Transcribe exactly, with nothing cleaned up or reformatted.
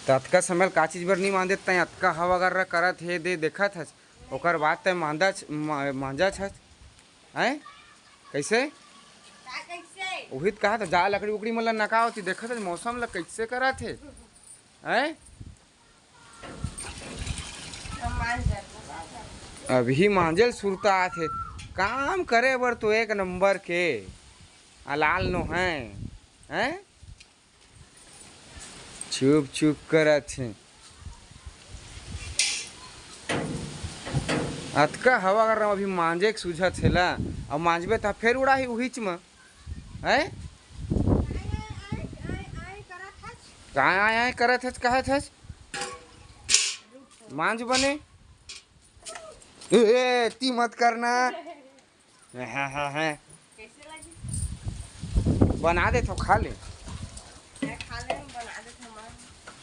त अतका समय ल का चीज बर नी मांजत तैं? अतका हवा गर्रा करत हे दे, देखत हस, ओकर बाद तैं मांजत हस, हैं? कइसे? उही त कहा त जा लकड़ी उकड़ी मन ल नकाव, तैं देखत हस मौसम ल कइसे करत हे, हैं? अभी मांजे ल सुरता आथे। काम करे बर तो एक नंबर के अलाल नो है, हैं? छुप छुप करत हे। अतका हवा गर्रा म अभी मांजे के सूझत हे ला, अउ मांजबे त फेर उड़ाही उहीच म, हैं? काय आय आय करत हस, कहत हस? मांज बने। ए, ए, ती मत करना। हाँ, हाँ, हाँ। बना दे तो खा ले।